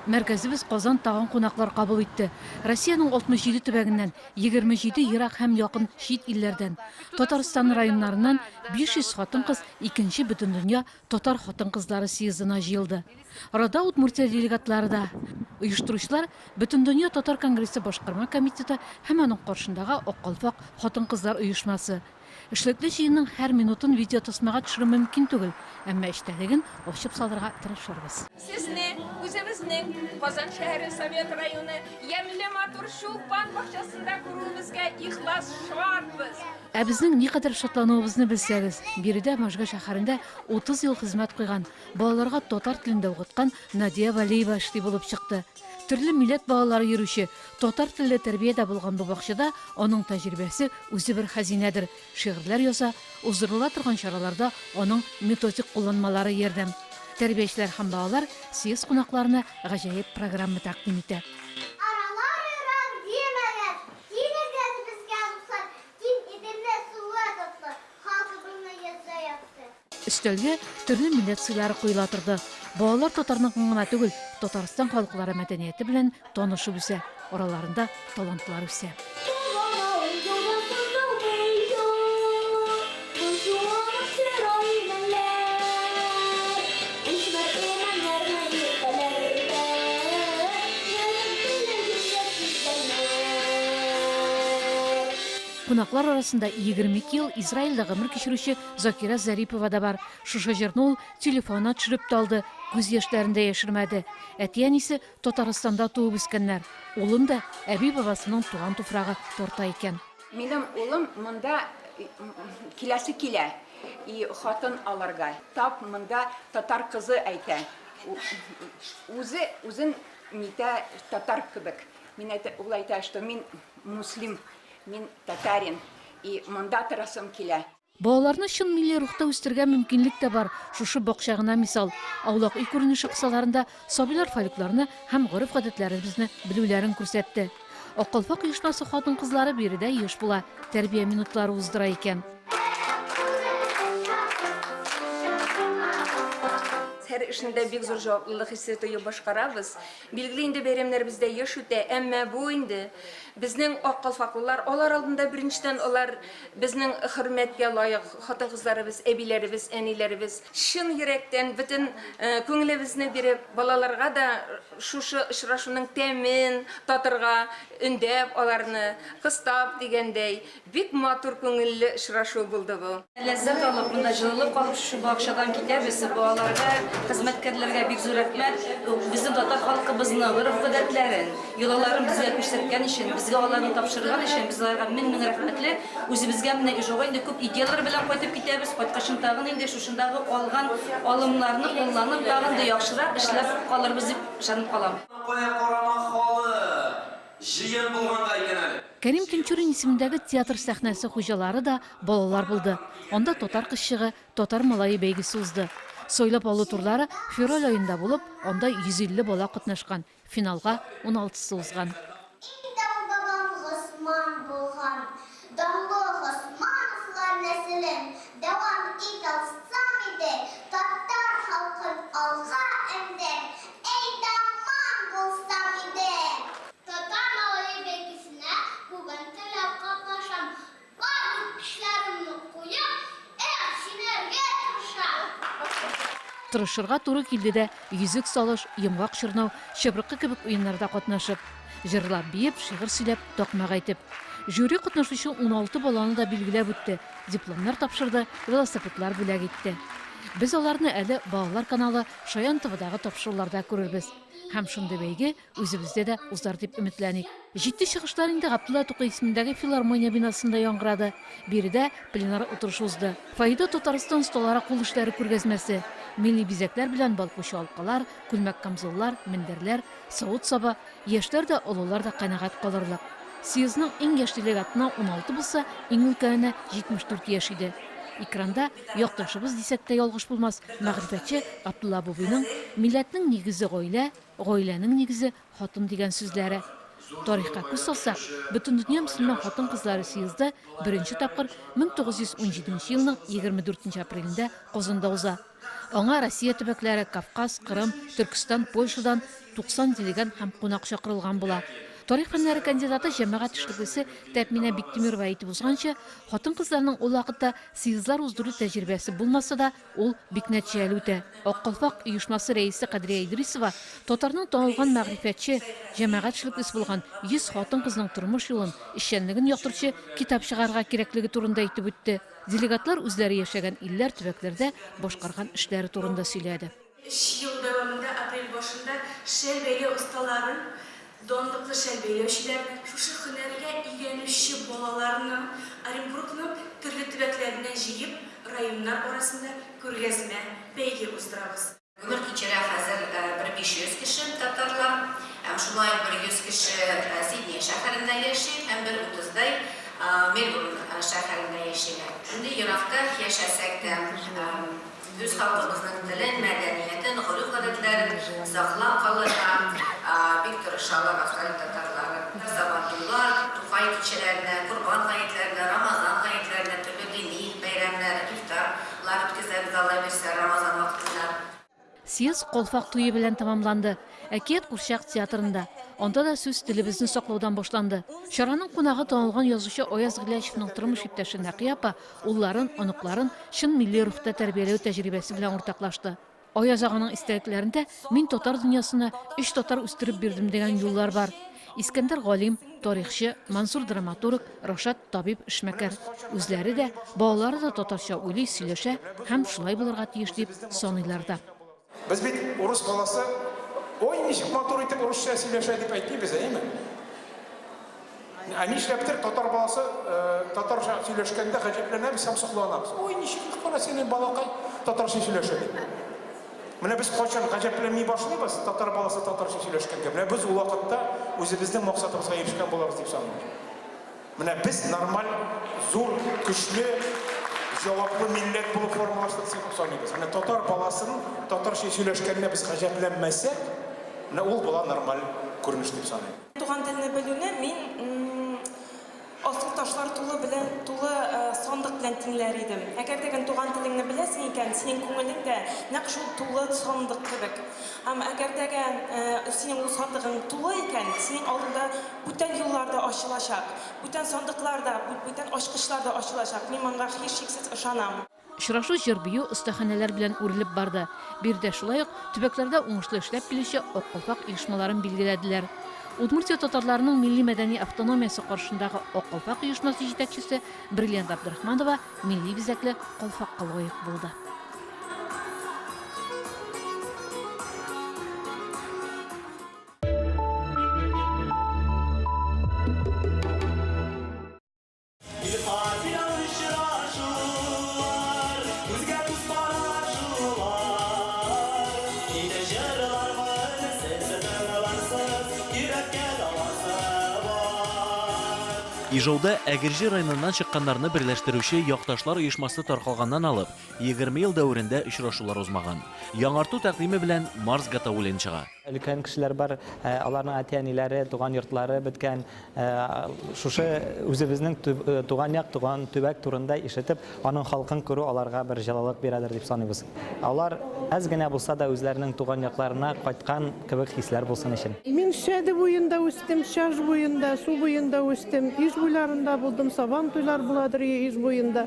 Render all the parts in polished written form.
Мәркәзебез Казан тагын кунаклар кабул итте. Россиянең 67 төбәгеннән, 27 ерак һәм якын чит илләрдән, Татарстан районнарыннан 500 хатын-кыз икенче Бөтендөнья татар хатын-кызлары съездына җыелды. Арада Удмуртия делегатлары да. Оештыручылар, Бөтендөнья татар конгрессы башкарма комитеты һәм аның каршындагы Ак калфак хатын-кызлар оешмасы. Эшлекле җыенның һәр минутын видеотасмага төшерү мөмкин түгел, әмма эчтәлеген ачып салырга тырышырбыз. Сезне үзебезнең Казан шәһәре Совет районы ямьле матур Чулпан бакчасында күрүебезгә ихлас шатбыз. Ә безнең никадәр шатлануыбызны белсәгез! Биредә Можга шәһәрендә 30 ел хезмәт куйган, балаларга татар телендә укыткан Надия Вәлиева эшли булып чыкты. Төрле милләт балалары йөрүче, татар телле тәрбиядә булган бу бакчада аның тәҗрибәсе үзе бер хәзинәдер, шигырьләр яза, уздырыла торган чараларда аның методик кулланмалары ярдәм. Тәрбиячеләр һәм балалар съезд кунакларына гаҗәеп программа тәкъдим итә. Аралар ерак димәгез, килегез безгә, дуслар, киң Иделне суы татлы, халкыбызның йөзе якты. Өстәлгә төрле милләт сыйлары куела торды. Балалар татарныкын гына түгел, Татарстан халыклары мәдәнияте белән танышып үсә, араларында талантлар үсә. Кунаклар арасында 22 ел Израильдә гомер кичерүче Закирә Зарипова да бар. Шушы җырны ул телефонына төшереп тә алды, күз яшьләрен дә яшермәде. Әти-әнисе Татарстанда туып үскәннәр. Улын да әби-бабасының туган туфрагы тарта икән. Минем улым монда киләсе килә и хатын алырга. Тап монда татар кызы әйтә. Үзе үзен нитә татар кебек. Мин әйтә, ул әйтә, что мин муслим, мин татарин и монда торасым килә. Балаларны чын милли рухта үстерергә мөмкинлек тә бар, шушы бакча гына мисал. Аулак өй күренеше кысаларында сабыйлар фольклорны һәм гореф-гадәтләребезне белүләрен күрсәтте. Ак калфак оешмасы хатын-кызлары биредә еш була, тәрбия минутлары уздыра икән. Һәр эшне дә бик зур җаваплылык хисе тоеп башкарабыз. Билгеле инде, бәйрәмнәр бездә еш үтә, әмма бу инде безнең ак калфаклылар, алар алдында беренчедән алар Безнең хөрмәткә лаек хатын-кызларыбыз, әбиләребез, әниләребез. Чын йөрәктән, бөтен күңелебезне биреп, балаларга да шушы очрашуның тәмен татырга өндәп, аларны кыстап дигәндәй, бик матур күңелле очрашу булды бу. Ләззәт алып, монда җылылык алып шушы бакчадан китәбез. Балаларга, хезмәткәрләргә бик зур рәхмәт. Безнең татар халкыбызның гореф-гадәтләрен, Йолаларын безгә күрсәткән өчен, безгә аларны тапшырган өчен без аларга мең-мең рәхмәтле. Үзебезгә менә Ижауга инде күп идеяләр белән кайтып китәбез. Кайткачын тагын инде шушындагы алган алымнарны кулланып, тагын да яхшырак эшләп калырбыз дип ышанып калам. Кая карама халык, җыен булганга икән әле. Кәрим Тинчурин исемендәге театр сәхнәсе хуҗалары да балалар булды. Анда Татар кызчыгы, Татар малае бәйгесе узды. Сайлап алу турлары февраль аенда булып, анда 150 бала катнашкан. Финалга уналтысы узган. Иң тәү бабам Госман булган. Данлы Госмановлар нәселен дәвам ит алсам иде, татар халкын алга өндәп, әйдаман булсам иде. Татар малае бәйгесенә бүген теләп катнашам, Барлык көчләремне куеп, эх, җиңәргә тырышам. Тырышырга туры килде дә, йөзек салыш, йомгак чорнау, чыбыркы кебек уеннарда катнашып, җырлап-биеп, шигырь сөйләп, такмак әйтеп. Жюри катнашучы 16 баланы да билгеләп үтте, дипломнар тапшырды, велосипедлар бүләк итте. Без аларны әле Балалар каналы Шаян ТВдагы тапшыруларда күрербез. Һәм шундый бәйге Үзебездә дә узар дип өметләник. Җитди чыгышлар инде Габдулла Тукай исемендәге филармония бинасында яңгырады. Биредә пленар утырыш узды. Фойеда Татарстан осталары кул эшләре күргәзмәсе, милли бизәкләр белән балкучы алкалар, күлмәк-камзуллар, мендәрләр, савыт-саба, яшьләр дә, олылар да канәгать калырлык. Съездның иң яшь делегатына 16 булса, иң өлкәненә 74 яшь иде. Экранда якташыбыз дисәк тә ялгыш булмас, мәгърифәтче Габдулла Бубыйның Милләтнең нигезе гаилә, Гаиләнең нигезе, хатын дигән сүзләре. Тарихка күз салсак, Бөтендөнья мөселман хатын-кызлары съезды беренче тапкыр 1917 нче елның 24 нче апрелендә Казанда уза. Аңа Россия төбәкләре, Кавказ, Кырым, Төркестан, Польшадан 90 делегат һәм кунак чакырылган була. Тарих фәннәре кандидаты, җәмәгать эшлеклесе Тәкминә Биктимирова әйтеп узганча, хатын-кызларның ул вакытта съездлар уздыру тәҗрибәсе булмаса да, ул бик нәтиҗәле үтә. Ак калфак оешмасы рәисе Кадрия Идрисова татарның танылган мәгърифәтче, җәмәгать эшлеклесе булган 100 хатын-кызның тормыш юлын, эшчәнлеген яктыртучы китап чыгарырга кирәклеге турында әйтеп үтте. Делегатлар үзләре яшәгән илләр, төбәкләрдә башкарган эшләре турында сөйләде. Өч ел дәвамында апрель башында шәл бәйләү осталарын, данлыклы шәл бәйләүчеләрне, шушы һөнәргә өйрәнүче балаларны Оренбургның төрле төбәкләреннән җыеп, районнар арасында күргәзмә, бәйге уздырабыз. Гомер кичерә хәзер бер 500 кеше татарлар, һәм шулай ук бер 100 кеше Сидней шәһәрендә яши, һәм бер утыздай Мельбурн шәһәрендә яшиләр. Инде еракта яшәсәк тә, үз халкыбызның телен, мәдәниятен, гореф-гадәтләрен саклап калырга бик тырышалар Австралия татарлары. Сабантуйлар, Тукай кичәләренә, Корбан гаетләренә, Рамазан гаетләренә, төрле дини бәйрәмнәр, ифтар лар үткәзәбез, Алла бирсә, Рамазан вакытында. Съезд калфак туе белән тәмамланды. Әкият курчак театрында. Анда да сүз телебезне саклаудан башланды. Чараның кунагы танылган язучы Аяз Гыйләҗевның тормыш иптәше Нәкыя апа улларын, оныкларын чын милли рухта тәрбияләү тәҗрибәсе белән уртаклашты. Аяз аганың истәлекләрендә Мин татар дөньясына өч татар үстереп бирдем дигән юллар бар. Искәндәр галим, тарихчы, Мансур драматург, Рашат табиб, эшмәкәр. Үзләре дә, балалары да татарча уйлый, сөйләшә һәм шулай булырга тиеш дип саныйлар да. Без бит урыс баласы, ой, ничек матур итеп урысча сөйләшә дип әйтмибез, әйеме? Ә нишләптер татар баласы татарча сөйләшкәндә гаҗәпләнәбез һәм сокланабыз. Ой, ничек кара синең балакай татарча сөйләшә дип. Менә без кайчан гаҗәпләнми башлыйбыз татар баласы татарча сөйләшкәнгә, менә без ул вакытта үзебезнең максатыбызга ирешкән булабыз дип саныйм. Менә без нормаль, зур, көчле, җаваплы милләт булып формалаштык дип саныйбыз. Менә татар баласының татарча сөйләшкәненә без гаҗәпләнмәсәк, менә ул була нормаль күренеш дип саныйм. Туган телне белүне мин асыл ташлар тулы белән тулы сандык белән тиңләр идем. Әгәр дә туган телеңне беләсең икән, синең күңелең дә нәкъ шул тулы сандык кебек. Һәм әгәр дә синең ул сандыгың тулы икән, синең алдыңда бүтән юллар да ачылачак, бүтән сандыклар да, бүтән ачкычлар да ачылачак. Мин моңа һичшиксез ышанам. Очрашу җыр-бию, остаханәләр белән үрелеп барды. Биредә шулай ук төбәкләрдә уңышлы эшләп килүче Ак калфак оешмаларын билгеләделәр. Удмуртия татарларының милли-мәдәни автономиясе каршындагы Ак калфак оешмасы җитәкчесе Бриллиант Абдрахманова милли бизәкле калфакка лаек булды. Ижауда Әгерҗе районыннан чыкканнарны берләштерүче Якташлар оешмасы таркалганнан алып, 20 ел дәверендә очрашулар узмаган. Яңарту тәкъдиме белән Марс Гатауллин чыга. Өлкән кешеләр бар, аларның әти-әниләре, туган йортлары беткән. Шушы үзебезнең туган як, туган төбәк турында ишетеп, аның халкын күрү аларга бер җылылык бирәдер дип саныйбыз. Алар әз генә булса да үзләренең туган якларына кайткан кебек хисләр булсын өчен. Мин Шәде буенда үстем, Чаж буенда, су буенда үстем, Иж буйларында булдым, Сабан туйлар буладыр Иж буенда.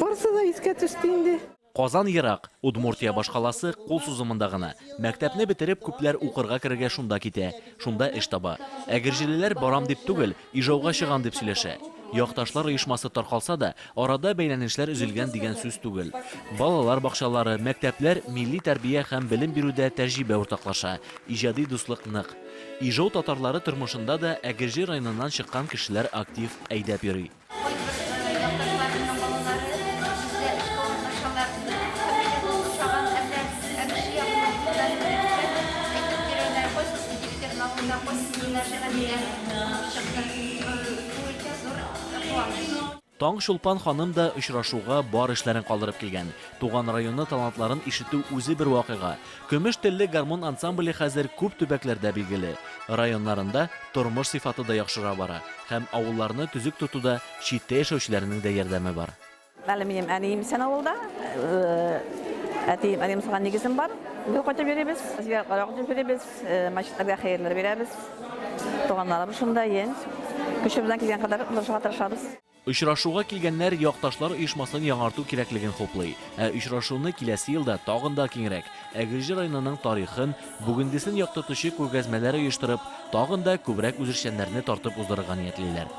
Барысы да искә төште инде. Казан ерак, Удмуртия башкаласы кул сузымында гына. Мәктәпне бетереп, күпләр укырга керергә шунда китә, шунда эш таба. Әгерҗелеләр барам дип түгел, Ижауга чыгам дип сөйләшә. Якташлар оешмасы таркалса да, арада бәйләнешләр өзелгән дигән сүз түгел. Балалар бакчалары, мәктәпләр милли тәрбия һәм белем бирүдә тәҗрибә уртаклаша, иҗади дуслык нык. Ижау татарлары тормышында да Әгерҗе районыннан чыккан кешеләр актив әйдәп йөри. Таң Чулпан ханым да очрашуга бар эшләрен калдырып килгән. Туган районы талантларын ишетү үзе бер вакыйга. Көмеш телле гармун ансамбле хәзер күп төбәкләрдә билгеле. Районнарында тормыш сыйфаты да яхшыра бара. Һәм авылларны төзек тотуда читтә яшәүчеләрнең дә ярдәме бар. Әле минем әнием исән авылда, әтием, әнием салган нигезем бар. Гел кайтып йөрибез, зияратларга кайтып йөрибез, мәчетләргә хәерләр бирәбез. Туганнарыбыз шунда, е. Көчебездән килгән кадәр булышырга тырышабыз. Очрашуга килгәннәр якташлар оешмасын яңарту кирәклеген хуплый. Ә очрашуны киләсе елда тагын да киңрәк, Әгерҗе районының тарихын, бүгенгесен яктыртучы күргәзмәләр оештырып, тагын да күбрәк үзешчәннәрне тартып уздырырга ниятлиләр.